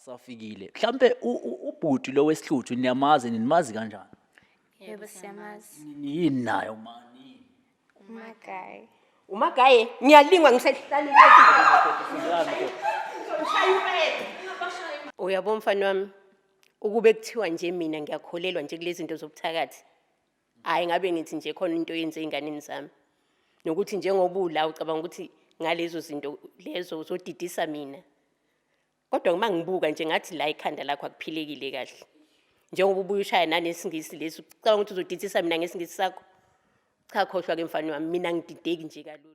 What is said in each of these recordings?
Asafikile. Mhlambe ubhuti lo wesihluthu niyamazi, nimazi kanjani? Yebo, siyamazi. Yini nayo mani? Umagayi. Umagaye, ngiyalingwa ngisehlaleni. Uyabo mfana wami, ukube kuthiwa nje mina ngiyakholelwa nje kulezi zinto zobuthakathi. Hhayi, ngabe ngithi nje khona into oyenze ey'nganeni zami. Nokuthi njengoba ula ucabanga ukuthi ngalezo zinto lezo uzodidisa mina. Kodwa uma ngibuka nje ngathi la ikhanda lakho akuphilekile kahle. Njengoba ubuye ushaya nanesingisi lesi, ucabanga ukuthi uzodidisa mina ngesingisi sakho. Cha, khohlwa ke mfana wami, mina ngidideki nje kalula.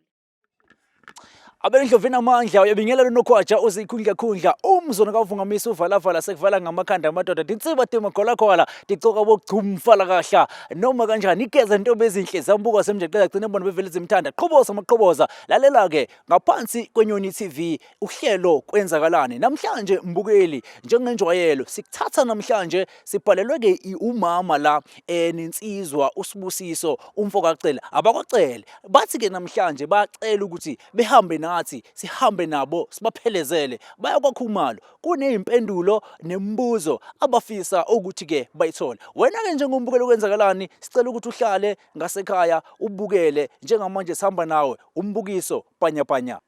Abendlovu enamandla uyabingelela uNokhwaja uzikhundla khundla umzona kavungamisa uvalavala sekuvala ngamakhanda amadoda tinsiba timagolagwala ticoka bogcumfala kahla noma kanjani igeza ntombi ezinhle zambuka semjeqela gcina bona bevele zimthanda qhoboza amaqhoboza. Lalela ke ngaphansi kweNyoni TV uhlelo kwenzakalani namhlanje mbukeli. Njengenjwayelo sikuthatha namhlanje sibhalelwe ke umama la nensizwa uSibusiso umfo kaCele abakwacele. Bathi ke namhlanje bacela ukuthi behambe nathi, sihambe nabo, sibaphelezele baya kwaKhumalo. Kuneyimpendulo nemibuzo abafisa ukuthi ke bayithole. Wena ke njengombukeli kwenzakalani, sicela ukuthi uhlale ngasekhaya ubukele njengamanje sihamba nawe umbukiso panya panya.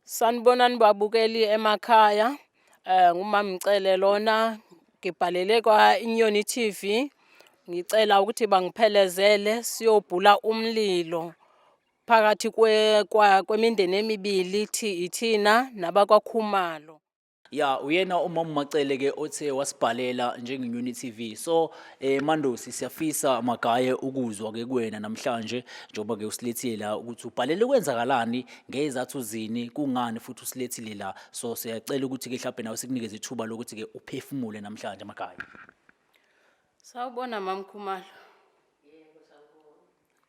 Sanibonani babukeli emakhaya. Ngumamcele lona, ngibhalele kwa Inyoni TV. Ngicela ukuthi bangiphelezele siyobhula umlilo phakathi kwemindeni emibili, ithina nabakwaKhumalo. Ya, uyena umama Macele ke othe wasibhalela njengeNyoni TV. So Mandosi, siyafisa Magaye ukuzwa ke kuwena namhlanje njengoba ke usilethile la ukuthi ubhalele kwenzakalani, ngezathu zini, kungani futhi usilethile la. So siyacela ukuthi ke mhlawumbe nawe sikunikeze ithuba lokuthi ke uphefumule namhlanje Magaye. Sawubona Mamkhumalo.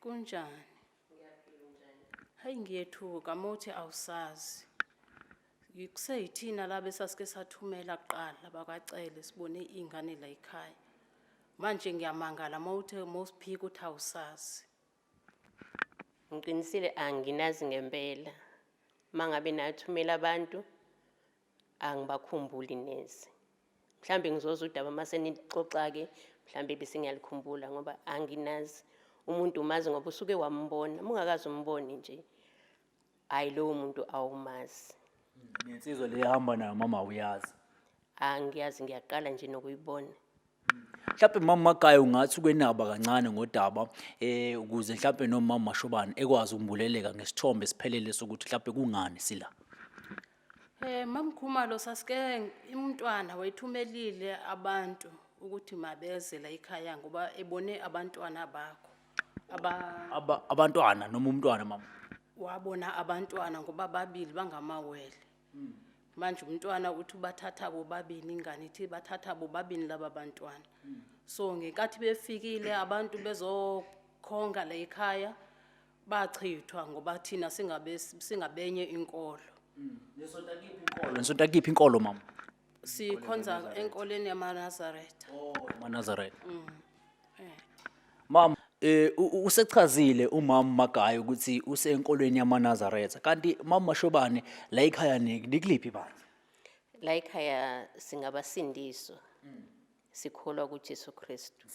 Kunjani? Hayi, ngiyethuka mawuthi awusazi. Kuseyithina laba esasike sathumela kuqala bakwaCele sibone iy'ngane la ekhaya. Manje ngiyamangala mawuthi mawusiphika uthi awusazi. Ngiqinisile, anginazi ngempela. Uma ngabe nathumela abantu angibakhumbuli neze. Mhlambe ngizozwa udaba uma senixoxa-ke, mhlambe bese ngiyalikhumbula ngoba anginazi. Umuntu umazi ngoba usuke wambona, uma ungakaze umbone nje, hhayi lowo muntu awumazi. Nensizwa le ehamba nayo mama uyazi? Angiyazi, ngiyaqala nje nokuyibona. Mhlawumbe mama Magaye ungathi ukwenaba kancane ngodaba ukuze mhlawumbe nomama Mashobane ekwazi ukumbuleleka ngesithombe esiphelele sokuthi mhlawumbe kungani sila. Mamkhumalo, sasike umntwana wayethumelile abantu ukuthi mabeze la ekhaya ngoba ebone abantwana bakho. Abantwana noma umntwana mama? Wabona abantwana ngoba babili bangamawele. Manje umntwana uthi ubathatha bobabili, ingane ithi bathatha bobabili laba bantwana. So ngenkathi befikile abantu bezokhonga la ekhaya bachithwa ngoba thina singabenye inkolo. Nisonta kiphi inkolo? Nisonta kiphi inkolo mama? Sikhonza enkoleni yamaNazaretha. Oh, amaNazaretha. Mama, usechazile umama Magaye ukuthi usenkolweni yamaNazaretha. Kanti mama Mashobane la ekhaya nikuliphi ibandla? La ekhaya singabasindiswa. Sikholwa kuJesu Kristu.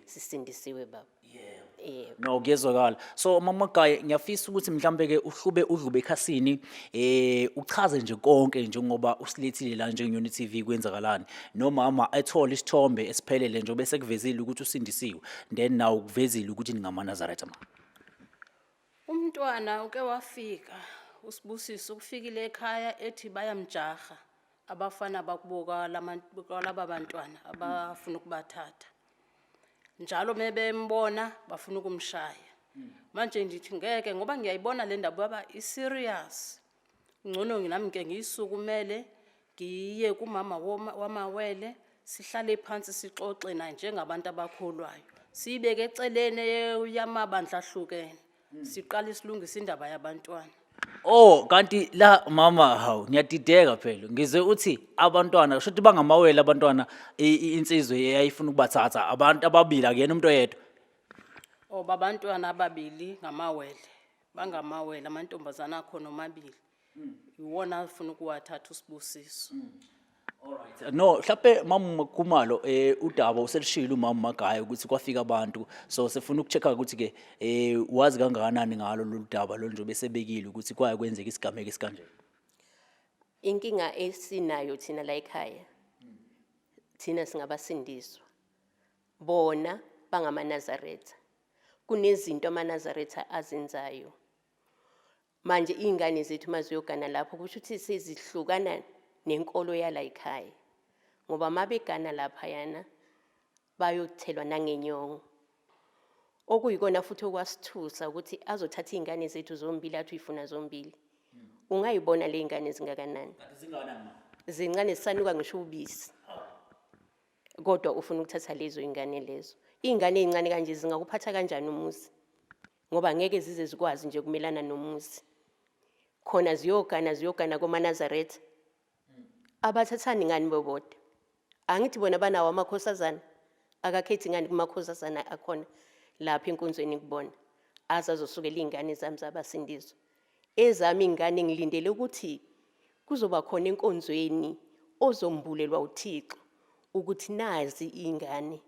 Sisindisiwe baba. Yebo. No, kuyezwakala. So mama Magaye, ngiyafisa ukuthi mhlambe ke uhlube udlube ekhasini, uchaze nje konke njengoba usilethile la njengeNyoni TV kwenzakalani. Nomama ethole isithombe esiphelele njengoba sekuvezile ukuthi usindisiwe. Then nawo kuvezile ukuthi ningamaNazaretha ma. Umntwana uke wafika uSibusiso ufikile ekhaya ethi bayamjaha abafana bakubo kwalaba bantwana abafuna ukubathatha. Njalo mebembona bafuna ukumshaya. Manje ngithi ngeke ngoba ngiyayibona le ndaba baba i-serious. Ngcono nami ke ngiyisukumele ngiye kumama wamawele sihlale phansi sixoxe naye njengabantu abakholwayo. Siyibeke eceleni yamabandla ahlukene. Siqale silungise indaba yabantwana. Oh, kanti la mama, hawu ngiyadideka phela. Ngizwe uthi abantwana, kusho ukuthi bangamawele abantwana, insizwe eyayifuna ukubathatha abantu ababili, akuyena umuntu oyedwa. Oh, babantwana ababili ngamawele. Bangamawele amantombazana akhona omabili. Iwona afuna ukuwathatha uSibusiso. No, mhlawumbe mama Khumalo udaba uselishilo umama Magaye ukuthi kwafika abantu, so sifuna ukuchecka ukuthi ke wazi kangakanani ngalo lolu daba lolu nje besebekile ukuthi kwaye kwenzeka isigameko esikanje. Inkinga esinayo thina la ekhaya, thina singabasindiswa, bona bangamaNazaretha. Kunezinto amaNazaretha azenzayo. Manje iy'ngane zethu uma ziyogana lapho kusho ukuthi sezihlukana nenkolo yala ekhaya. Ngoba uma begana laphayana bayothelwa nangenyongo. Okuyikona futhi okwasithusa ukuthi azothatha iy'ngane zethu zombili athi uyifuna zombili. Ungayibona le y'ngane zingakanani? Zincane zisanuka ngisho ubisi. Kodwa ufuna ukuthatha lezo y'ngane lezo. Iy'ngane ey'ncane kanje zingakuphatha kanjani umuzi? Ngoba ngeke zize zikwazi nje ukumelana nomuzi. Khona ziyogana ziyogana komaNazaretha. Abathathani ngani bobodwa? Angithi bona banawo amakhosazana. Akakhethi ngani kumakhosazana akhona lapha enkonzweni kubona. Aze azosukela iy'ngane zami zabasindiswa. Ezami iy'ngane ngilindele ukuthi kuzoba khona enkonzweni ozombulelwa uThixo ukuthi nazi iy'ngane.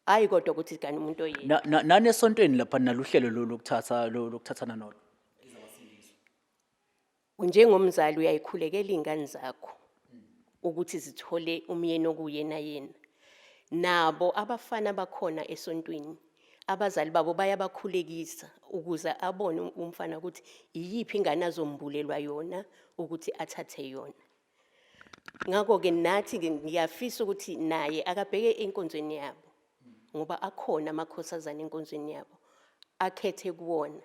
Hhayi kodwa ukuthi gane umuntu oyedwa. Nani esontweni lapha naluhlelo lokuthatha lokuthathana nodwa. Njengomzali uyayikhulekela iy'ngane zakho ukuthi zithole umyeni okuyena yena. Nabo abafana bakhona esontweni, abazali babo bayabakhulekisa ukuze abone umfana ukuthi iyiphi ingane azombulelwa yona ukuthi athathe yona. Ngakho-ke nathi-ke ngiyafisa ukuthi naye akabheke enkonzweni yabo ngoba akhona amakhosazane enkonzweni yabo akhethe kuwona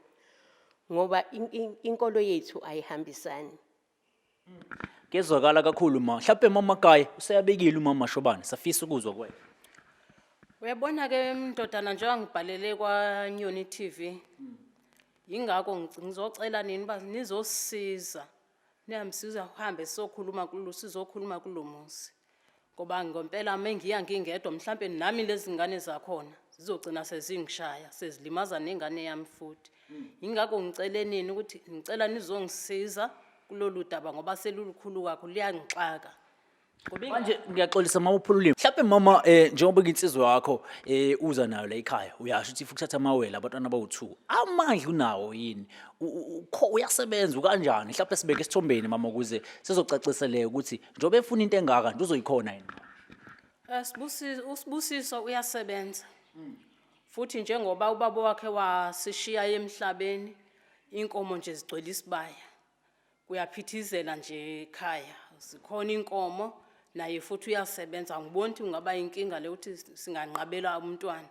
ngoba inkolo yethu ayihambisani. Kezwakala kakhulu ma. Mhlawumbe mama Gaye useyabekile umama Mashobane, safisa ukuzwa kuwena. Uyabona ke mndodana, njengoba ngibhalele kwaNyoni TV. Yingakho ngizocela nini uba nizosisiza. Niyamsiza uhambe sizokhuluma kulo sizokhuluma kulo muzi. Ngoba ngempela mengiya ngingedwa mhlambe nami lezi ngane zakhona zizogcina sezingishaya sezilimaza nengane yami futhi. Yingakho ngicele nini ukuthi ngicela nizongisiza kulolu daba ngoba selulukhulu kakhulu liyangixaka. Ngoba Manje ngiyaxolisa mama uphululime. Mhlawumbe mama njengoba kuyinsizwa yakho uza nayo la ekhaya uyasho ukuthi ifuna ukuthatha amawele abantwana abawu2. Amandla unawo yini? Uyasebenza ukanjani? Mhlawumbe sibeke esithombeni mama ukuze sizocaciseleka ukuthi njengoba efuna into engaka nje uzoyikhona yini. Usibusiso uyasebenza. Futhi njengoba ubaba wakhe wasishiya emhlabeni, inkomo nje zigcwele isibaya. Kuyaphithizela nje ekhaya. Zikhona inkomo naye futhi uyasebenza. Angiboni ukuthi kungaba inkinga le ukuthi singanqabela umntwana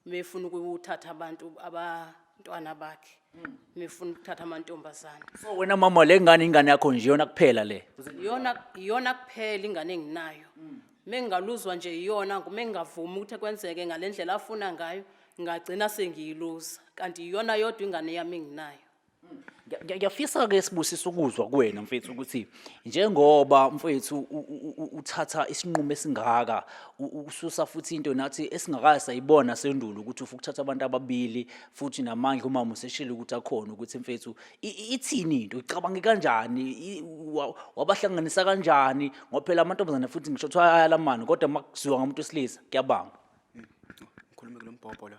mefuna ukuthatha abantu abantwana bakhe. Mefuna ukuthatha amantombazane. So wena mama le ngane ingane yakho nje yona kuphela le. Iyona iyona kuphela ingane enginayo. Mengingaluzwa nje iyona, mengingavumi ukuthi kwenzeke ngalendlela afuna ngayo, ngagcina sengiyiluza. Kanti iyona yodwa ingane yami enginayo. Ngiyafisa ke Sibusiso ukuzwa kuwena mfethu ukuthi njengoba mfethu uthatha isinqumo esingaka ususa futhi into nathi esingakaze sayibona sendulo ukuthi ufuna ukuthatha abantu ababili futhi namandla umama useshilo ukuthi akhona ukuthi mfethu ithini into ucabange kanjani wabahlanganisa kanjani ngoba phela amantombazane futhi ngisho kuthiwa ayalamana kodwa makuziwa ngomuntu wesilisa kuyabanga. Ngikhulume kulo mbhobho lo.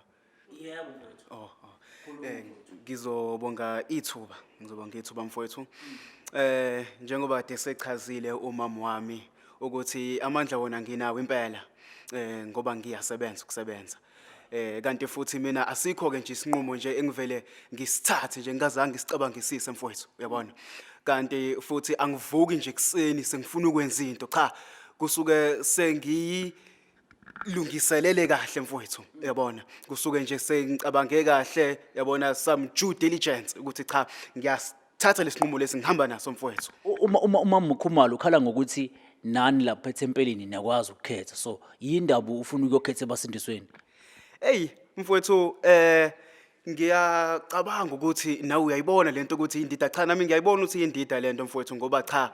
Yebo mfethu. Oh, oh. Ngizobonga ithuba, ngizobonga ithuba mfowethu. Njengoba kade sechazile umama wami ukuthi amandla wona nginawo impela. Ngoba ngiyasebenza ukusebenza. Kanti futhi mina asikho ke nje isinqumo nje engivele ngisithathe nje ngingazange ngisicabangisise mfowethu, uyabona. Kanti futhi angivuki nje kuseni sengifuna ukwenza into, cha kusuke sengiyi lungiselele kahle mfowethu, uyabona. Kusuke nje sengicabange kahle, uyabona, some due diligence ukuthi cha ngiyasithatha lesinqumo lesi ngihamba naso mfowethu. Uma umama Khumalo ukhala ngokuthi nani lapha ethempelini niyakwazi ukukhetha, so yindaba ufuna ukuyokhetha ebasindisweni? Hey mfowethu, ngiyacabanga ukuthi nawe uyayibona lento ukuthi indida. Cha nami ngiyayibona ukuthi indida lento mfowethu, ngoba cha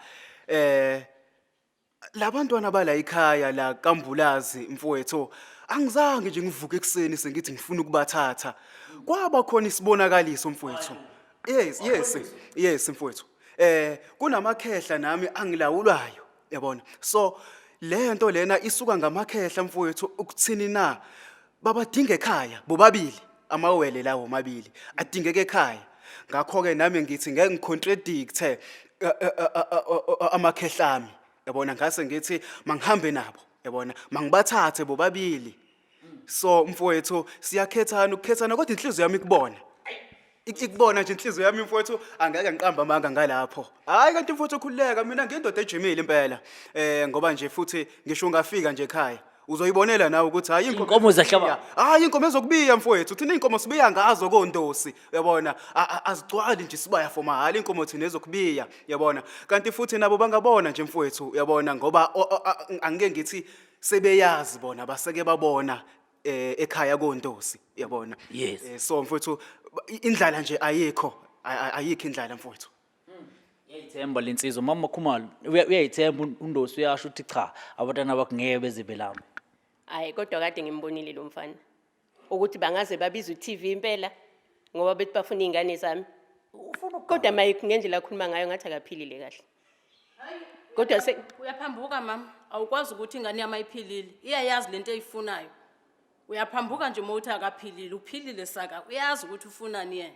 labantwana bala ekhaya la kaMbulazi mfowethu angizange nje ngivuke ekuseni sengithi ngifuna ukubathatha. Kwaba khona isibonakaliso mfowethu. Yes, yes, yes mfowethu. Kunamakhehla nami angilawulwayo. Yabona, so lento lena isuka ngamakhehla mfowethu, ukuthini na, babadinga ekhaya bobabili, amawele lawo mabili adingeka ekhaya. Ngakho-ke nami ngithi ngeke ngicontradicte amakhehla ami, yabona, ngase ngithi mangihambe nabo, yabona, mangibathathe bobabili. So mfowethu, siyakhethana ukukhethana, kodwa inhliziyo yami ikubona, ikubona nje inhliziyo yami mfowethu, angeke ngiqamba amanga ngalapho. Hayi kanti mfowethu, khululeka, mina ngindoda ejimile impela, ngoba nje futhi ngisho ungafika nje ekhaya uzoyibonela nawe ukuthi hayi Iy'nkomo ziyahlaba. Hayi, inkomo ezokubiya mfowethu, thina iy'nkomo sibiya ngazo kondosi, uyabona, azigcwali nje isibaya for mahhala, iy'nkomo thina ezokubiya, uyabona. Kanti futhi nabo bangabona nje mfowethu, uyabona, ngoba angike ngithi sebeyazi bona, baseke babona ekhaya kondosi, uyabona. So mfowethu, indlala nje ayikho, ayikho indlala mfowethu. Uyayithemba lensizwa mama Khumalo, uyayithemba uNdosi, uyasho ukuthi cha, abantwana bakho ngeke beze belamba. Hayi, kodwa kade ngimbonile lo mfana ukuthi bangaze babize u-TV impela ngoba bethi bafuna iy'ngane zami, kodwa maye ngendlela akhuluma ngayo ngathi akaphilile kahle, kodwa se Uyaphambuka mama, awukwazi ukuthi ingane yami ayiphilile, iyayazi lento eyifunayo. Uyaphambuka nje uma uthi akaphilile, uphilile saka, uyazi ukuthi ufunani yena.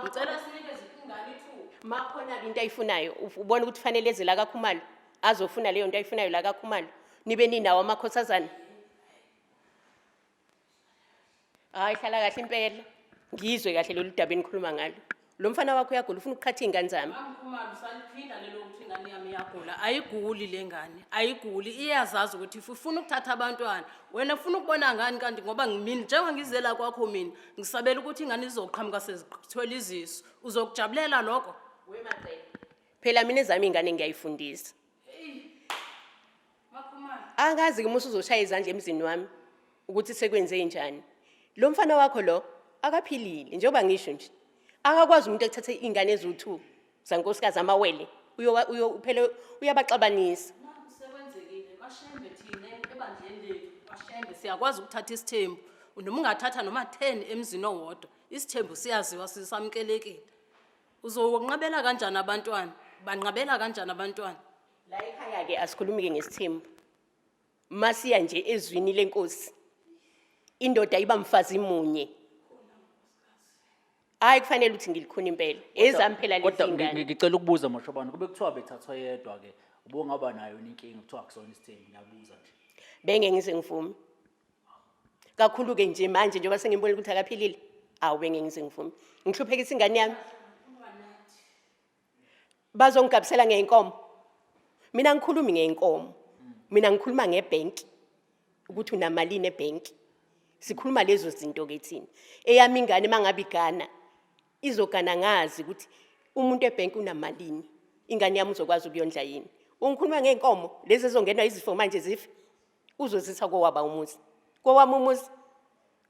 Ngicela sinikeze ingane ithuba. Makhona-ke into ayifunayo, ubona ukuthi fanele eze la kaKhumalo azofuna leyo nto ayifunayo la kaKhumalo, nibe ninawo amakhosazana. Hhayi, hlala kahle impela, ngizwe kahle lolu daba enikhuluma ngalo. Lo mfana wakho uyagula, ufuna ukuqhatha iy'ngane zami. Mamkhumalo, saliphinda lelo ukuthi ingane yami iyagula. Ayiguli le ngane, ayiguli, iyazazi ukuthi if ufuna ukuthatha abantwana, wena ufuna ukubona ngani kanti ngoba mina njengoba ngizela kwakho mina, ngisabela ukuthi ingane izoqhamuka sezithwele izisu. Uzokujabulela lokho? Phela mina ezami iy'ngane ngiyayifundisa. Angazi-ke uma usuzoshaya izandla emzini wami ukuthi sekwenze njani. Lo mfana wakho lo akaphilile, njengoba ngisho nje, akakwazi umuntu ekuthathe iy'ngane eziwu-2 zankosikazi amawele, phela uyabaxabanisa. Sekwenzekile kwaShembe, thina ebandleni lethu kwaShembe siyakwazi ukuthatha isithembu, noma ungathatha noma 10 emzini owodwa, isithembu siyaziwa, sisamkelekile. Uzonqabela kanjani abantwana? Banqabela kanjani abantwana? La ekhaya-ke asikhulumi-ke ngesithembu, masiya nje ezwini lenkosi, indoda iba mfazi munye. Hayi, kufanele ukuthi ngilikhuni impela, ezami phela lezi Kodwa ngane. ngicela ukubuza Mashobane, kube kuthiwa bethathwa yedwa-ke, ubungaba nayo yini inkinga kuthiwa akusona isithembu? Ngiyabuza nje. Benge ngize ngivume kakhulu-ke nje manje njengoba sengimbonile ukuthi akaphilile. Awu, benge ngize ngivume ngihluphekisa ingane yami, bazongigabisela ngey'nkomo. Mina ngikhulumi ngey'nkomo, mina ngikhuluma ngebhenki ukuthi unamalini ebhenki, sikhuluma lezo zinto-ke thina. Eyami ingane uma ngabe igana izogana ngazi ukuthi umuntu ebhenki unamalini, ingane yami uzokwazi ukuyondla yini. Ungikhuluma ngey'nkomo lezi ezongenwa izifo manje zife, uzozitha kowaba umuzi, kowami umuzi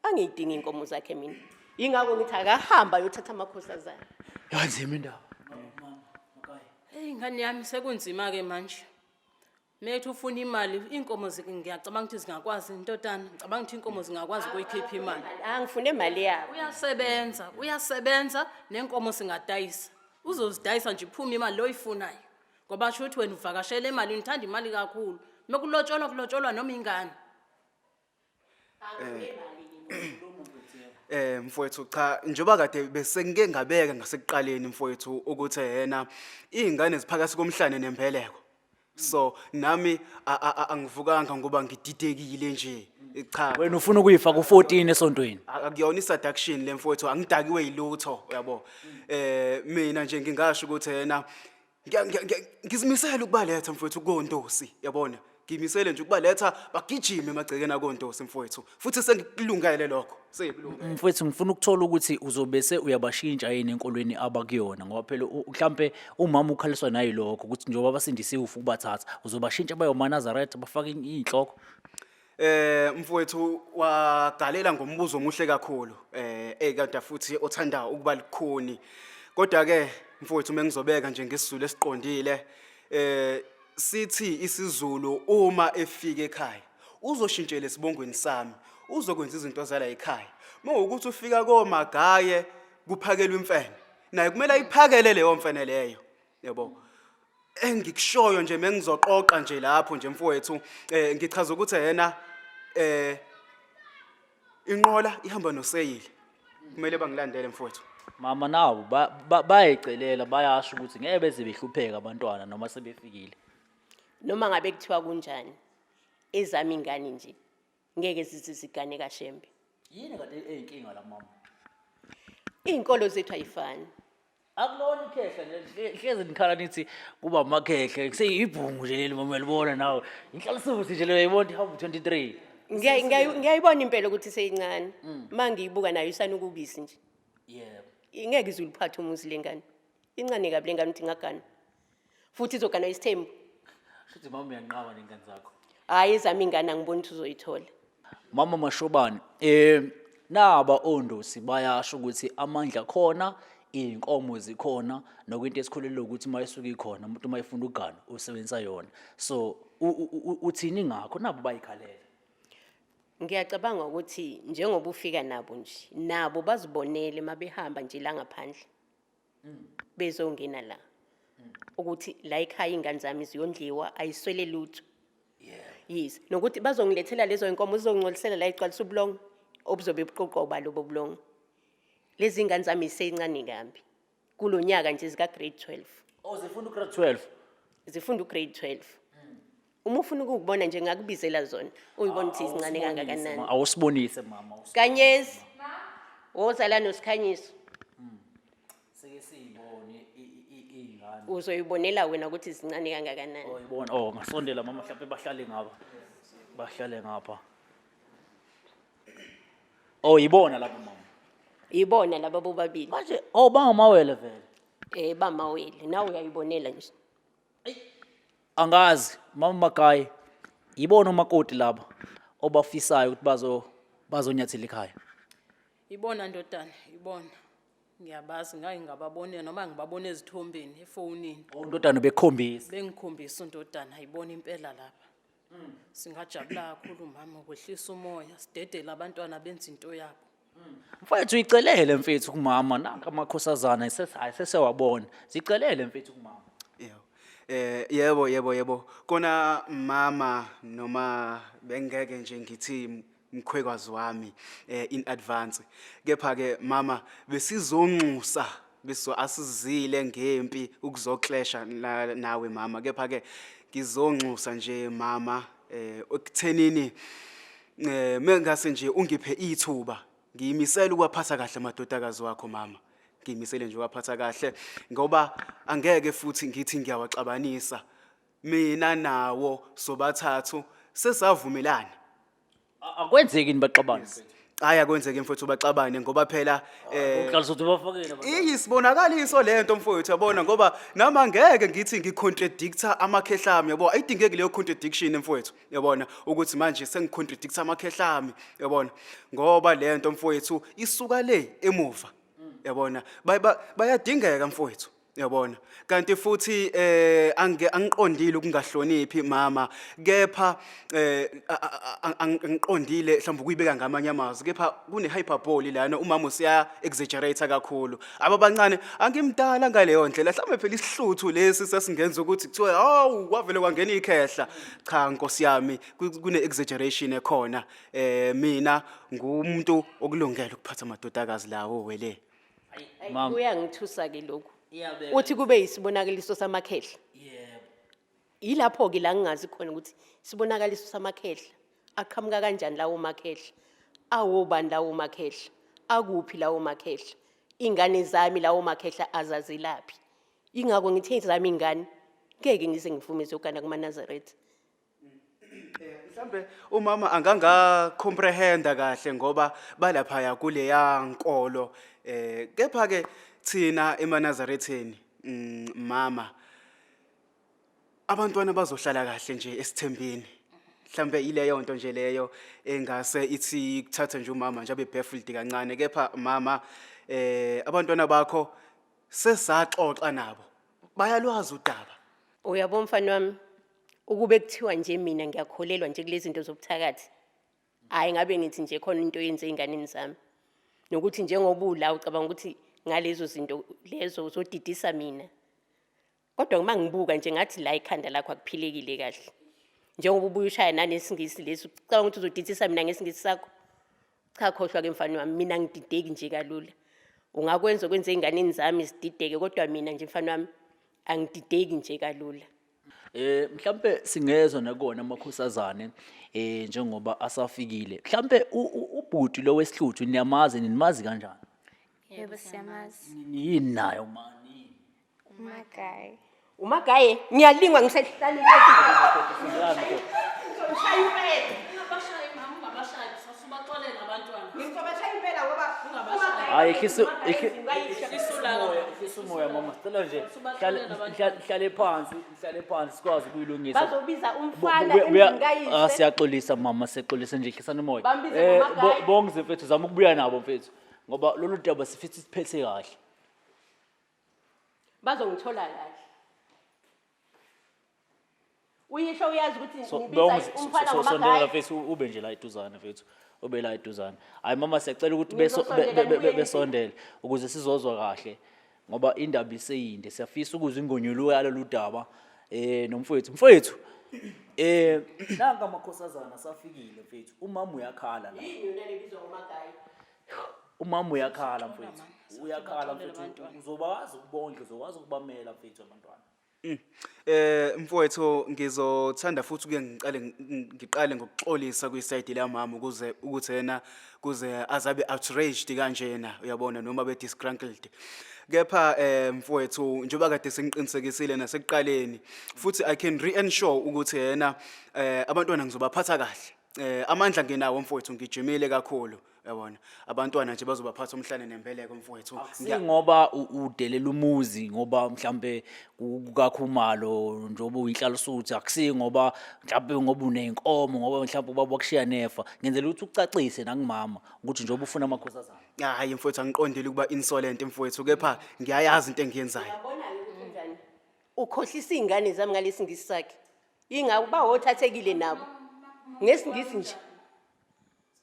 angiyidingi iy'nkomo zakhe mina. Yingakho ngithi akahamba ayothatha amakhosazana. Yanzima indaba. Eyi ingane yami, sekunzima-ke manje. Methu ufuna imali, iy'nkomo ngiyacabanga ukuthi zingakwazi, ntotana, ngicabanga ukuthi iy'nkomo zingakwazi ukuyikhipha imali. Angifune imali yabo. Uyasebenza, uyasebenza, nenkomo singadayisa. Uzozidayisa nje iphume imali lo oyifunayo. Ngoba sho ukuthi wena uvakashela imali, uthanda imali kakhulu. Mekulotsholwa kulotsholwa noma ingane. Mfowethu, cha, njengoba kade bese ngike ngabeka ngasekuqaleni mfowethu ukuthi yena izingane ziphakathi komhlane nembeleko. So nami angivukanga ngoba ngididekile nje. Cha. Wena ufuna ukuyifaka u-14 esontweni. Akuyona i-seduction le mfowethu, angidakiwe yilutho, uyabo. Mina nje ngingasho ukuthi yena ngizimisele ukubaletha mfowethu kondosi, yabona. Ngimisele nje ukubaletha bagijime emagcekeni akondosi mfowethu. Futhi sengikulungele lokho. Sengikulungele. Mfowethu, ngifuna ukuthola ukuthi uzobese uyabashintsha yini enkolweni abakuyona, ngoba phela mhlampe umama ukhaliswa nayilokho ukuthi njengoba basindisiwe ufuna ukubathatha, uzobashintsha bayomaNazaretha bafake iy'nhloko. Mfowethu, wagalela ngombuzo omuhle kakhulu, ekade futhi othanda ukuba likhuni. Kodwa ke mfowethu, mengizobeka nje ngesiZulu esiqondile, sithi isiZulu uma efika ekhaya uzoshintshela esibongweni sami, uzokwenza izinto zala ekhaya. Mawukuthi ufika komagaye kuphakelwa imfene, naye kumele ayiphakele leyo mfene leyo, yabo. Engikushoyo nje mengizoqoqa nje lapho nje mfowethu, ngichaza ukuthi yena inqola ihamba noseyili. Kumele bangilandele mfowethu. Mama nabo bayayicelela bayasho ukuthi ngeke beze behlupheka abantwana noma sebefikile. Noma ngabe kuthiwa kunjani, ezami ingane nje ngeke zize zigane kaShembe. Yini kade eyinkinga la mama? Iy'nkolo zethu ayifani. Akulona ikhehla nje, hlezi nikhala nithi kuba amakhehle, kuseyibhungu nje leli mama uyalibona nawe. Inhlalisuthi nje leyo uyayibona ihamba u-23. Ngiyayibona impela ukuthi seyincane. Uma ngiyibuka nayo isanuka ubisi nje. Yebo. Ingeke ize uliphathe umuzi le ngane. Incane kabi le ngane ukuthi ingagana. Futhi izogana isithembu. Shuthi mama uyanqaba ney'ngane zakho. Hhayi ezami ingane angiboni ukuthi uzoyithola. Mama Mashobane, naba ondosi bayasho ukuthi amandla khona, iy'nkomo zikhona, nokwinto esikhulelwe ukuthi uma isuke ikhona, umuntu uma efuna ukugana usebenzisa yona. So uthini ngakho? Nabo bayikhalela. Ngiyacabanga ukuthi njengoba ufika nabo nje, nabo bazibonele uma behamba nje la ngaphandle. Bezongena la. Ukuthi la ekhaya iy'ngane zami ziyondliwa, ayiswele lutho. Yes, nokuthi bazongilethela lezo y'nkomo zizongcolisela la igcwalisa ubulongo obuzobe buqoqoba lobo bulongo. Lezi ngane zami zisencane kambi. Kulo nyaka nje zika grade 12. Oh, zifunda u-grade 12. Zifunda u-grade 12. Uma ufuna ukubona nje ngakubizela zona, uyibona ukuthi zincane kangakanani. Awusibonise mama. Kanyezi. Woza la noSikhanyiso. Sike siyibone iy'ngane. Uzoyibonela wena ukuthi zincane kangakanani. Oh, ibona. Oh, ngasondela mama, mhlawumbe bahlale ngapha. Bahlale ngapha. Oh, yibona lapho mama. Yibona laba bobabili. Manje oh bangamawele vele. Bamawele, nawe uyayibonela nje. Angazi mama Magayi, yibona omakoti laba obafisayo ukuthi bazonyathela ekhaya. Ibona ndodana, ibona. Ngiyabazi, ngake ngababona noma ngibabona ezithombeni efonini. Oh, ndodana bekhombisa. Bengikhombisa undodana, ayibona impela lapha. Singajabula kakhulu mama ukwehlisa umoya, sidedele abantwana benze into yabo. Mfethu uyicelele mfethu kumama, nanka amakhosazana sesewabona. Zicelele mfethu kumama. Yebo. Yebo yebo yebo. Kona mama noma bengeke nje ngithi mkhwekazi wami in advance. Kepha ke mama besizonxusa beso asizile ngempi ukuzoclasha nawe mama. Kepha ke ngizonxusa nje mama ekuthenini mengase nje ungiphe ithuba ngiyimisela ukwaphatha kahle amadodakazi wakho mama. Ngiyimisele nje ukwaphatha kahle ngoba angeke futhi ngithi ngiyawaxabanisa. Mina nawo sobathathu sesavumelana. Akwenzeki nibaxabane? Hayi akwenzeki mfowethu baxabane ngoba phela Uqalisa ukuthi ubafakele abantu. Iyisibonakaliso lento mfowethu yabona ngoba nama ngeke ngithi ngicontradicta amakhehla ami yabo, ayidingeki leyo contradiction mfowethu yabona ukuthi manje sengicontradicta amakhehla ami yabona ngoba lento mfowethu isuka le emuva yabona bayadingeka mfowethu yabona. Kanti futhi angiqondile ukungahloniphi mama, kepha angiqondile mhlawumbe ukuyibeka ngamanye amazwi, kepha kune hyperbole lana, umama usiya exaggerate kakhulu. Ababancane angimdala ngaleyo ndlela, mhlawumbe phela isihluthu lesi sesingenza ukuthi kuthiwe hawu kwavele kwangena ikhehla. Cha nkosi yami, kune exaggeration ekhona. Mina ngumuntu okulungele ukuphatha amadodakazi lawo wele. Mama. Kuyangithusa ke lokhu. Iyabeka. Uthi kube yisibonakaliso samakhehla. Yebo. Yilapho ke la ngingazi khona ukuthi isibonakaliso samakhehla aqhamuka kanjani lawo makhehla, awobani lawo makhehla, akuphi lawo makhehla, ingane zami lawo makhehla azazelaphi. Ingakho ngithe zami ingane ngeke ngize ngivume ziyogana kumaNazaretha. Mhlambe umama anganga comprehenda kahle ngoba balaphaya kuleya nkolo, kepha ke thina emaNazaretheni, mama, abantwana bazohlala kahle nje esithembini. Mhlambe ileyo nto nje leyo engase ithi kuthatha nje umama nje abe baffled kancane, kepha mama abantwana bakho sesaxoxa nabo bayalwazi udaba. Uyabo mfana wami, ukube kuthiwa nje mina ngiyakholelwa nje kulezi zinto zobuthakathi, hhayi ngabe ngithi nje khona into oyenze ey'nganeni zami. Nokuthi njengoba ula ucabanga ukuthi ngalezo zinto lezo uzodidisa mina. Kodwa uma ngibuka nje ngathi la ikhanda lakho akuphilekile kahle. Njengoba ubuye ushaya nanesingisi lesi, ucabanga ukuthi uzodidisa mina ngesingisi sakho? Cha khohlwa ke mfana wami, mina ngidideki nje kalula. Ungakwenza okwenze ey'nganeni zami zidideke, kodwa mina nje mfana wami angidideki nje kalula. Mhlambe singezwa nakona amakhosazane njengoba asafikile. Mhlambe ubhuti lo wesihluthu niyamazi, nimazi kanjani? Yebo siyamazi. Yini nayo mani? Umagayi. Umagaye, ngiyalingwa ngisehlaleni. Ungabashayi mama, ungabashayi, sasubaxolela abantwana. Ngizobashaya impela ngoba Hayi ehlisa Ehlisa ulaka. ehlisa umoya mama, sicela nje hlale phansi, hlale phansi sikwazi ukuyilungisa. Bazobiza umfana emzini kayise. Ah, siyaxolisa mama, siyaxolisa nje, hlisani umoya. Bambize ngomagayi. Bonke mfethu, zama ukubuya nabo mfethu. Ngoba lolu daba sifisa siphethe kahle. Bazongithola kahle. Uyihlo uyazi ukuthi So ngibiza bonke umfana sondela ngomagayi. mfethu, ube nje la eduzane mfethu. Ube la eduzane. Hayi mama, siyacela ukuthi Ngizosondela nibuye besondele ukuze sizozwa kahle ngoba indaba iseyinde. Siyafisa ukuzwa ingonyuluka yalolu daba nomfowethu. Mfowethu, nanka amakhosazana asafikile mfethu. Umama uyakhala la. Yini yona lebizwa ngomagayi? Umama uyakhala mfethu. Uyakhala mfethu. Uzobakwazi ukubondla, uzokwazi ukubamela mfethu abantwana. Mfowethu ngizothanda futhi ukuye ngiqale ngiqale ngokuxolisa kwiside lamama ukuze ukuthi yena kuze azabe outraged kanjena uyabona noma be disgruntled. Kepha mfowethu njengoba kade sengiqinisekisile nasekuqaleni futhi I can reassure ukuthi yena abantwana ngizobaphatha kahle. Amandla nginawo mfowethu, ngijimile kakhulu uyabona. Abantwana nje bazobaphatha umhlane nembeleko mfowethu. Ngoba udelela umuzi ngoba mhlambe kukaKhumalo njengoba uyinhlalisuthi, akusiyi ngoba mhlambe ngoba uney'nkomo, ngoba mhlambe ubaba wakushiya nefa. Ngenzela ukuthi ucacise nakumama ukuthi njengoba ufuna amakhosazana. Hayi mfowethu, angiqondile ukuba insolent mfowethu, kepha ngiyayazi into engiyenzayo. Uyabona-ke ukuthi unjani? Ukhohlisa iy'ngane zami ngalesi ngisi sakhe. Ingako uba wothathekile nabo. Ngesingisi nje.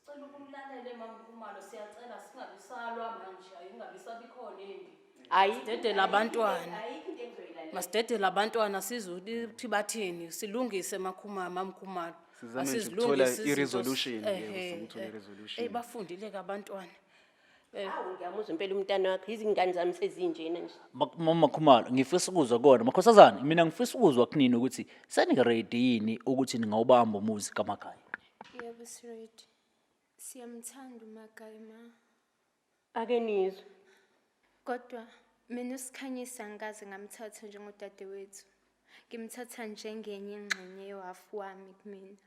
Sicela ukulalele mama Khumalo, siyacela singabisalwa manje, ayingabi sabikhona impi. Hayi. Sidedele abantwana. Masidedele abantwana sizwe ukuthi bathini, silungise makhumalo, mamkhumalo. Sizame nje Asizilungise ukuthola izinto i-resolution, yebo, Ehhe, sizame ukuthola eh. i-resolution. Eyi bafundile ke abantwana. Awu ngiyamuzwa impela umntana wakho, izingane zami sezinjena nje. Mama Khumalo, ngifisa ukuzwa kona. Makhosazane, mina ngifisa ukuzwa kunini ukuthi seni-ready yini ukuthi ningawubamba umuzi kaMagayi? Yebo si-ready. Siyamthanda uMagayi ma. Ake nizwe. Kodwa mina uSikhanyisa angikaze ngamthatha njengodadewethu. Ngimthatha njengenye ingxenye yohafu wami kumina.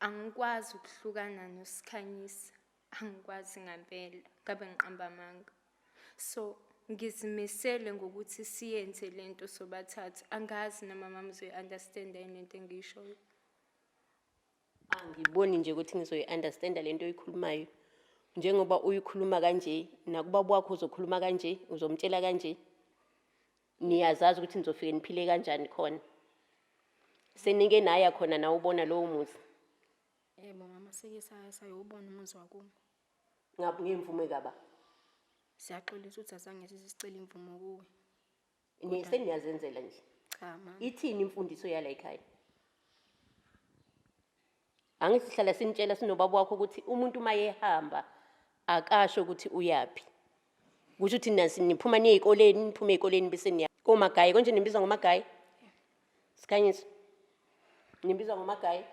Angikwazi ukuhlukana noSikhanyisa. Angikwazi ngempela, ngabe ngiqamba amanga. So ngizimisele ngokuthi siyenze lento sobathathu. Angazi noma mama uzoyi-understand-a yini lento engiyishoyo. Angiboni nje ukuthi ngizoyi-understand-a lento oyikhulumayo. Njengoba uyikhuluma kanje, nakubaba wakho uzokhuluma kanje, uzomtshela kanje. Niyazazi ukuthi nizofike niphile kanjani khona. Senike naya khona nawe ubona lowo muzi. Yebo mama, sike saya sayowubona umuzi wakubo. Ngabe ngemvume kaba. Siyaxolisa ukuthi azange size sicele imvumo kuwe. Ni seniyazenzela nje. Cha mama. Ithini imfundiso yala ekhaya? Angithi sihlala sinitshela sinobaba wakho ukuthi umuntu uma ehamba akasho ukuthi uyaphi. Kusho ukuthi nasi niphuma niye ey'koleni, niphume ey'koleni bese niya komagayi. Konje nimbiza ngomagayi? Sikhanyiso. Nimbiza ngomagayi?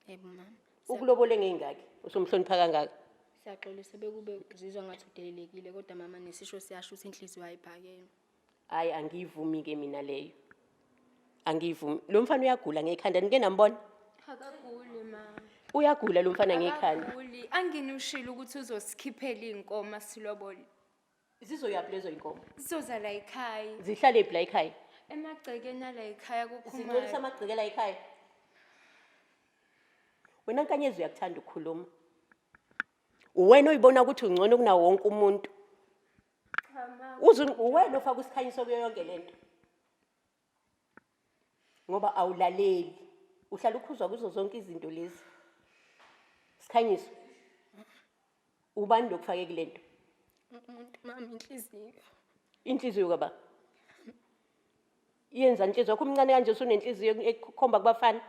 Yebo mama. Ukulobole ngey'ngaki? Usumhlonipha kangaka? Siyaxolisa bekube uzizwa ngathi udelelekile kodwa mama nesisho siyasho ukuthi inhliziyo ayiphakeme. Hayi angiyivumi ke mina leyo. Angiyivumi. Lo mfana uyagula ngekhanda, nike nambona? Akaguli ma. Uyagula lo mfana ngekhanda. Akaguli. Angini ushilo ukuthi uzosikhiphela iy'nkomo silobole. Zizoyaphi lezo y'nkomo? Zizoza la ekhaya. Zihlale phi la ekhaya? Emagcekeni ala ekhaya Zingcolisa kuKhumalo. amagceke la ekhaya. Wena Nkanyezi uyakuthanda ukukhuluma. Uwena oyibona ukuthi ungcono kunawo wonke umuntu. Cha ma. Uze uwena ofaka isikhanyiso kuyo yonke lento. Ngoba awulaleli. Uhlala ukhuzwa kuzo zonke izinto lezi. Sikhanyiso. Ubani lokufake kulento? Umuntu mama inhliziyo. Inhliziyo kaba. Yenza inhliziyo yakho umncane kanje usunenhliziyo ekhomba kubafana.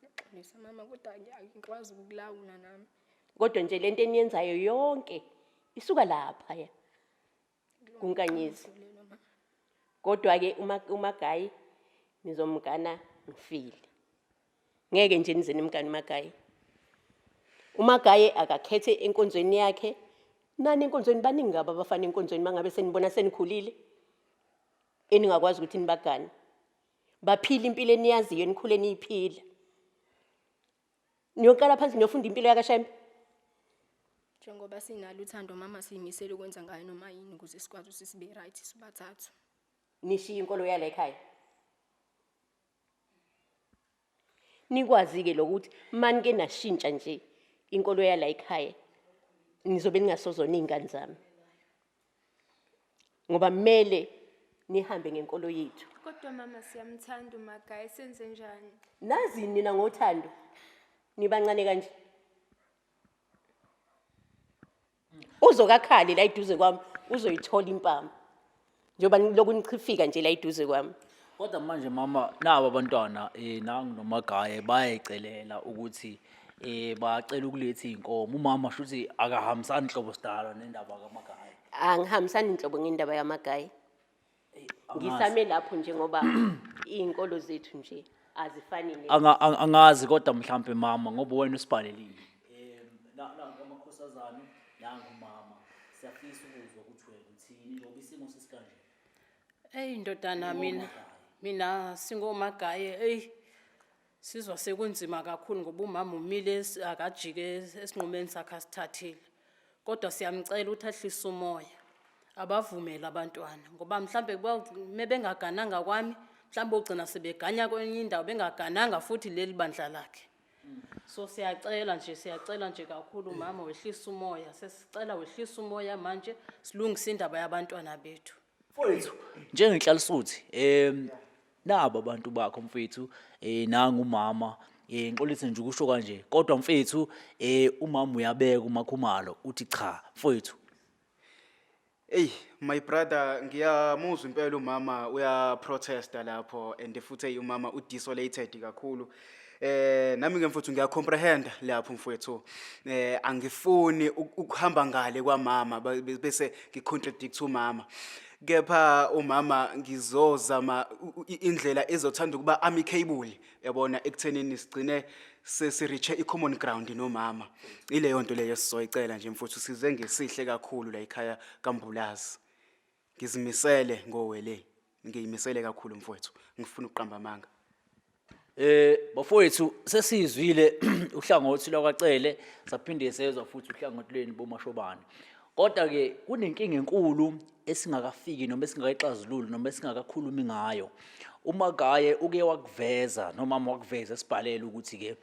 Ngiyaxolisa mama kodwa angikwazi ukukulawula nami. Kodwa nje lento eniyenzayo yonke isuka lapha ya. Kunkanyezi. Lelo mama. Kodwa ke uma uMagayi nizomgana ngifile. Ngeke nje nize nimgane uMagayi. UMagayi akakhethe enkonzweni yakhe. Nani enkonzweni baningi kabi abafana enkonzweni mangabe senibona senikhulile. Eningakwazi ukuthi nibagane. Baphila impilo eniyaziyo enikhule niyiphila. Niyoqala phansi niyofunda impilo yakaShembe. Njengoba sinalo uthando mama siyimisele ukwenza ngayo noma yini ukuze sikwazi ukuthi sibe right sibathathu. Nishiye inkolo yala ekhaya. Nikwazi-ke lokuthi manike nashintsha nje inkolo yala ekhaya nizobe ningasozona iy'ngane zami. Ngoba kumele nihambe ngenkolo yethu. Kodwa mama siyamthanda uMagaye senze njani? Nazi nina ngothando nibancane kanje. Uzokakhali la eduze kwami uzoyithola impama. Njengoba nilokhu nichifika nje la eduze kwami. Kodwa manje mama naba abantwana nangu noMagaye bayayicelela ukuthi bacela ukuletha iy'nkomo. Umama shuthi akahambisani nhlobo sidalwa nendaba kaMagaye. Angihambisani nhlobo ngendaba yamagaye. Ngisame lapho nje ngoba iy'nkolo zethu nje azifani ne. Angazi kodwa mhlampe mama ngoba wena usibhalelile. Nangu amakhosazane nangu mama. Siyafisa ukuzwa ukuthi wena uthini ngoba isimo sesikanje. Eyi ndodana mina singomagaye eyi sizwa sekunzima kakhulu ngoba umama umile akajike esinqumeni sakhe asithathile. Kodwa siyamcela ukuthi ahlise umoya abavumele abantwana ngoba mhlambe mebengagananga kwami mhlambe ogcina sebeganya kwenye indawo bengagananga futhi leli bandla lakhe. So siyacela nje siyacela nje kakhulu mama wehlisa umoya sesicela wehlisa umoya manje silungise indaba yabantwana bethu. Mfowethu njengenhlalisuthi nabo abantu bakho mfethu nangu umama ngixolise nje ukusho kanje kodwa mfethu umama uyabeka uMakhumalo uthi cha mfowethu. Ey my brother ngiyamuzwa impela umama uya protesta lapho and futhi hey umama u desolated kakhulu. Nami ke mfowethu ngiya comprehend lapho mfowethu. Angifuni ukuhamba ngale kwamama bese ngi contradict umama. Kepha umama ngizozama indlela ezothanda ukuba amicable yabona ekuthenini sigcine sesireach i common ground nomama. Ileyo nto leyo sizoyicela nje mfowethu size ngesihle kakhulu la ekhaya kaMbulazi. Ngizimisele ngowele, ngiyimisele kakhulu mfowethu, ngifuna ukuqamba amanga. Bafowethu sesizwile uhlangothi lwakwaCele saphinde sezwa futhi uhlangothi lweni boMashobane. Kodwa ke kunenkinga enkulu esingakafiki noma esingakayixazululi noma esingakakhulumi ngayo. UMagaye uke wakuveza noma wakuveza esibhalele ukuthi ke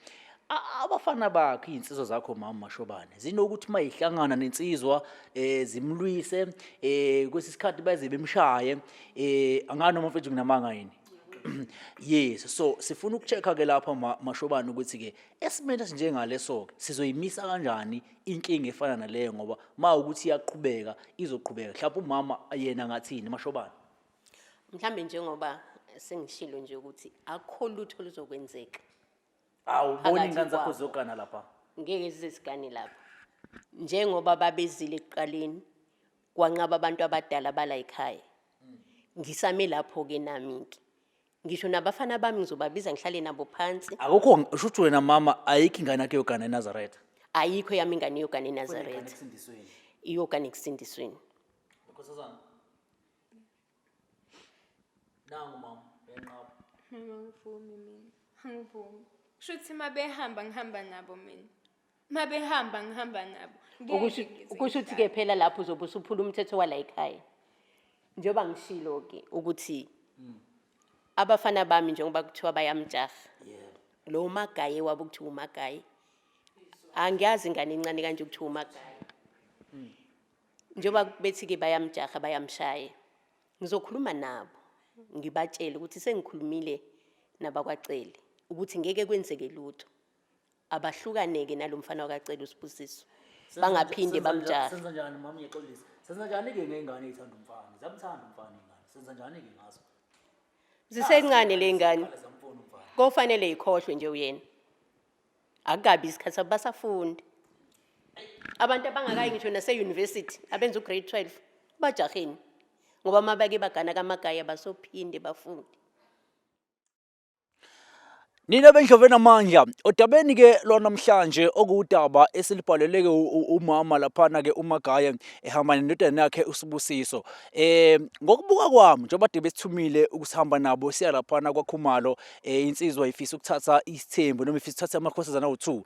abafana bakhe izinsizwa zakho mama Mashobane zinokuthi mayihlangana nensizwa zimlwise kwesisikhathi baze bemshaye angani noma mfethu nginamanga yini. Yes, so sifuna ukuchecka ke lapha Mashobane ukuthi ke esimeni esinjengaleso ke sizoyimisa kanjani inkinga efana naleyo ngoba ma ukuthi iyaqhubeka izoqhubeka mhlawumbe umama yena ngathini Mashobane. Mhlambe njengoba sengishilo nje ukuthi akukho lutho luzokwenzeka. Awuboni Phakathi ingane zakho kwabo. zizogana lapha. Ngeke zize zigane lapha. Njengoba babezile ekuqaleni kwanqaba abantu abadala bala ekhaya. Ngisame lapho ke nami ke. Ngisho nabafana bami ngizobabiza ngihlale nabo phansi. Akukho usho ukuthi wena mama ayikho ingane yakhe yogana eNazaretha. Ayikho yami ingane iyogana eNazaretha. Ekusindisweni. Iyogana ekusindisweni. Nkosazana. Nangu mama uyanqaba. Mama angivumi mina, angivumi. Shuthi mabehamba ngihamba nabo mina. Mabehamba ngihamba nabo. Ngeke ngize Ukusho ukuthi ke ngihlale. phela lapho uzobe usuphula umthetho wala ekhaya. Njengoba ngishilo ke ukuthi abafana bami njengoba kuthiwa bayamjaha. Lo Magaye wabo kuthiwa uMagaye. Angiyazi ingane encane kanje kuthiwa uMagaye. Njengoba bethi ke bayamjaha bayamshaya. Ngizokhuluma nabo ngibatshele ukuthi sengikhulumile nabakwaCele ukuthi ngeke kwenzeke lutho. Abahlukaneke nalomfana wakwaCele uSibusiso. Bangaphinde bamjahe. Senza njani mama ngiyaxolisa. Senza njani ke ngengane ethanda umfana? Ziyamthanda umfana ingane. Senza njani ke ngazo? Zisencane le ngane. Kofanele ikhohlwe nje uyena. Akukabi isikhathi sabo basafunda. Abantu abangakayi ngisho nase-university abenza u-grade 12 bajaheni ngoba uma bake bagana kamagaya basophinde bafunde. Nina bendlovu enamandla, odabeni ke lwanamhlanje okuwudaba esilibhaleleke umama laphana ke uMagaye ehamba nendodana yakhe uSibusiso. Ngokubuka kwami njengoba de besithumile ukusihamba nabo siya laphana kwaKhumalo, insizwa ifisa ukuthatha isithembu noma ifisa ukuthatha amakhosazana awu-2.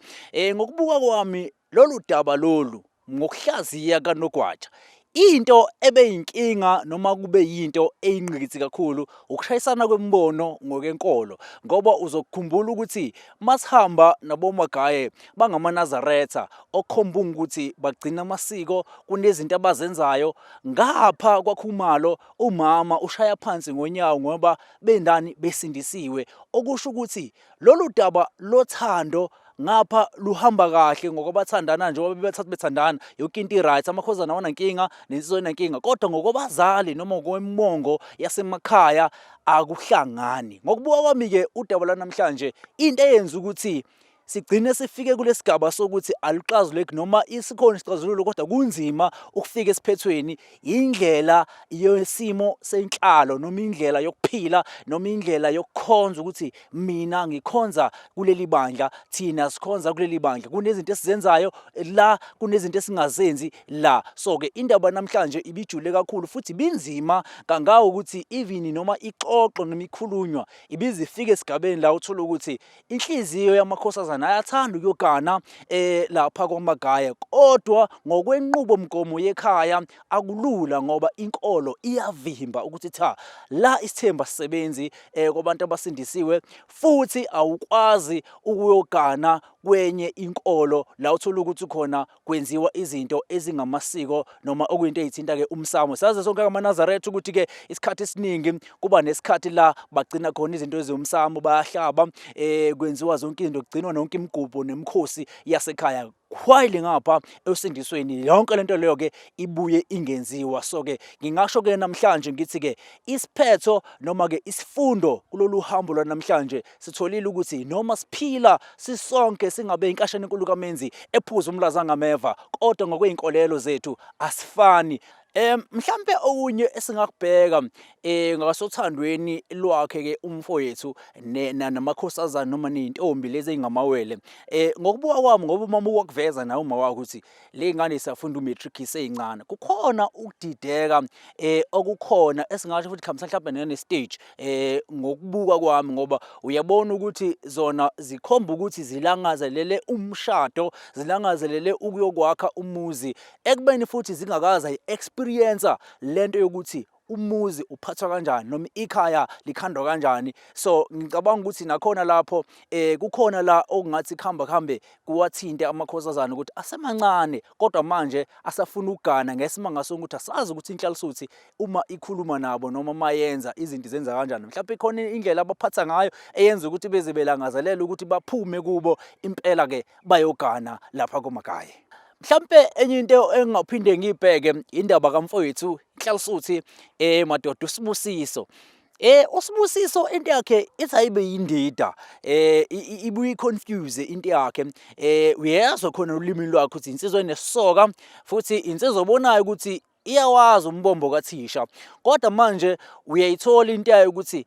Ngokubuka kwami lolu daba lolu ngokuhlaziya kaNogwaja into ebeyinkinga noma kube yinto eyingqikithi kakhulu ukushayisana kwemibono ngokwenkolo ngoba uzokukhumbula ukuthi masihamba nabomagaye bangamaNazaretha okukhomba ukuthi bagcina amasiko kunezinto abazenzayo ngapha kwaKhumalo umama ushaya phansi ngonyawo ngoba bendani besindisiwe okusho ukuthi lolu daba lothando ngapha luhamba kahle ngokubathandana njengoba bebathathu bethandana yonke into i-right amakhosana awanankinga nensizwa inankinga kodwa ngokwabazali noma ngokwemimongo yasemakhaya akuhlangani ngokubuka kwami-ke udaba lwanamhlanje into eyenza ukuthi sigcine sifike kulesigaba sokuthi aluxazuleki noma isikhona isixazululo kodwa kunzima ukufika esiphethweni indlela yesimo senhlalo noma indlela yokuphila noma indlela yokukhonza ukuthi mina ngikhonza kuleli bandla thina sikhonza kuleli bandla kunezinto esizenzayo la kunezinto esingazenzi la so ke indaba namhlanje ibijule kakhulu futhi binzima kangawo ukuthi even noma ixoxo noma ikhulunywa ibizifika esigabeni la uthola ukuthi Inhliziyo yamakhosazana ayathanda ukuyogana lapha kwaMagaye kodwa ngokwenqubo mgomo yekhaya akulula ngoba inkolo iyavimba ukuthi cha la isithembu asisebenzi kwabantu abasindisiwe futhi awukwazi ukuyogana kwenye inkolo la uthola ukuthi khona kwenziwa izinto ezingamasiko noma okuyinto eyithinta-ke umsamo. Sazi sonke amaNazaretha ukuthi-ke isikhathi esiningi kuba nesikhathi la bagcina khona izinto eziwumsamo, bayahlaba, kwenziwa zonke izinto, kugcinwa nonke imigubho nemikhosi yasekhaya. While ngapha osindisweni yonke lento leyo-ke ibuye ingenziwa. So-ke ngingasho-ke namhlanje ngithi-ke isiphetho noma-ke isifundo kulolu hambo lwanamhlanje Sitholile ukuthi noma siphila sisonke singabe inkashana enkulu kaMenzi ephuza umlaza ngameva kodwa ngokwey'nkolelo zethu asifani. Mhlampe okunye esingakubheka ngakasothandweni lwakhe ke umfowethu namakhosazana noma ney'ntombi lezi ey'ngamawele. Ngokubuka kwami ngoba umama wakuveza nawe uma wakho ukuthi le ngane isafunda u-matric iseyincane kukhona ukudideka okukhona esingasho futhi khambisana mhlawumbe nane-stage ngokubuka kwami ngoba uyabona ukuthi zona zikhomba ukuthi zilangazelele umshado zilangazelele ukuyokwakha umuzi ekubeni futhi zingakaze ayi-experience lento yokuthi umuzi uphathwa kanjani noma ikhaya likhandwa kanjani so ngicabanga ukuthi nakhona lapho kukhona la okungathi kuhamba kuhambe kuwathinte amakhosazana ukuthi asemancane kodwa manje asafuna ukugana ngesimanga sokuthi asazi ukuthi inhlalisuthi uma ikhuluma nabo noma mayenza izinto zenza kanjani mhlawumbe ikhona indlela abaphatha ngayo eyenza ukuthi beze belangazelela ukuthi baphume kubo impela ke bayogana lapha komagaye Mhlampe enye into engingaphinde ngiyibheke indaba kamfowethu Inhlalisuthi madoda uSibusiso. USibusiso into yakhe ithi ayibe yindida ibuye iconfuse into yakhe uyezwa khona ulimi lwakhe ukuthi insizwa enesoka futhi insizwa obonayo ukuthi iyawazi umbombo kathisha kodwa manje uyayithola into yayo ukuthi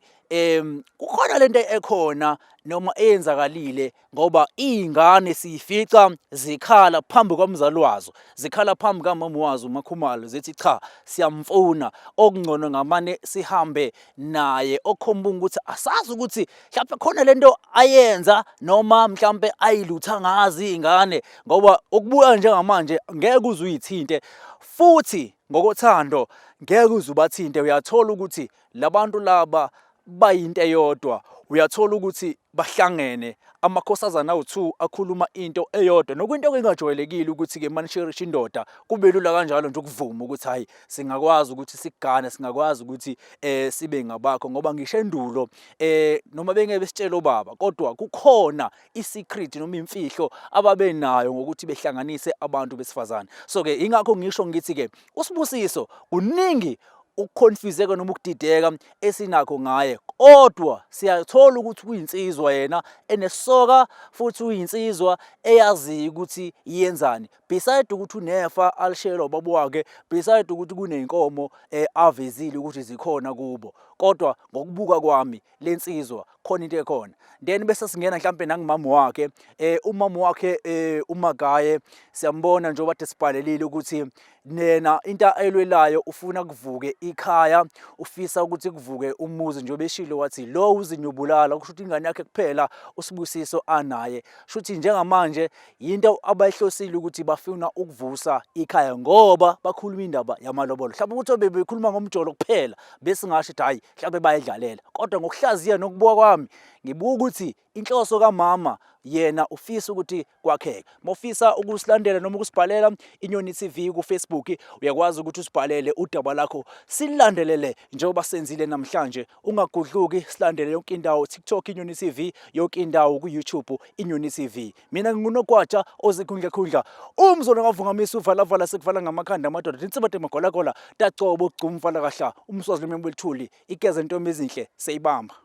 kukhona lento ekhona noma eyenzakalile ngoba iy'ngane siyifica zikhala phambi kwamzali wazo zikhala phambi kamama wazo uMakhumalo zithi cha siyamfuna okungcono ngamane sihambe naye okukhomba ukuthi asazi ukuthi mhlawumbe khona lento ayenza noma mhlawumbe ayilutha ngazi iy'ngane ngoba ukubuya njengamanje ngeke uze uyithinte futhi ngokothando ngeke uze ubathinte uyathola ukuthi labantu laba bayinto eyodwa uyathola ukuthi bahlangene amakhosazana awu-2 akhuluma into eyodwa nokuyinto engajwayelekile ukuthi-ke manisherisha indoda kube lula kanjalo nje ukuvuma ukuthi hhayi singakwazi ukuthi sigane singakwazi ukuthi sibe ngabakho ngoba ngisho endulo noma bengeke besitshele obaba kodwa kukhona i-secret noma imfihlo ababenayo ngokuthi behlanganise abantu besifazane so-ke ingakho ngisho ngithi-ke uSibusiso kuningi Ukuconfuseka noma ukudideka esinakho ngaye, kodwa siyathola ukuthi uyinsizwa yena enesoka futhi uyinsizwa eyaziyo ukuthi yenzani. Beside ukuthi unefa alishelwa ubaba wakhe, beside ukuthi kuney'nkomo avezile ukuthi zikhona kubo, kodwa ngokubuka kwami lensizwa khona into ekhona. Then bese singena mhlampe nangumama wakhe, umama wakhe uMagaye siyambona njengoba kade sibhalelile ukuthi nena into ayilwelayo ufuna kuvuke ikhaya, ufisa ukuthi kuvuke umuzi njengoba eshilo wathi lo uzinyubulala, kusho ukuthi ingane yakhe kuphela uSibusiso anaye. Shuthi njengamanje yinto abayihlosile ukuthi bafuna ukuvusa ikhaya ngoba bakhuluma indaba yamalobolo. Mhlawumbe ukuthi bebekhuluma ngomjolo kuphela besingasho ukuthi hhayi mhlawumbe bayidlalela, kodwa ngokuhlaziya nokubuka kwami ngibuka ukuthi inhloso kamama yena ufisa ukuthi kwakheke. Mawufisa ukusilandela noma ukusibhalela Inyoni TV ku-Facebook, uyakwazi ukuthi usibhalele udaba lakho silandelele njengoba senzile namhlanje. Ungagudluki, silandele yonke indawo, TikTok Inyoni TV, yonke indawo ku-YouTube Inyoni TV. Mina nginguNogwaja ozikhundlakhundla, umzolo kavungamisa uvalavala sekuvala ngamakhanda amadoda, tinsiba temagolagola, tacobo gcumfala kahla, umswazi lomnyama welithuli, igeza intombi ezinhle seyibamba.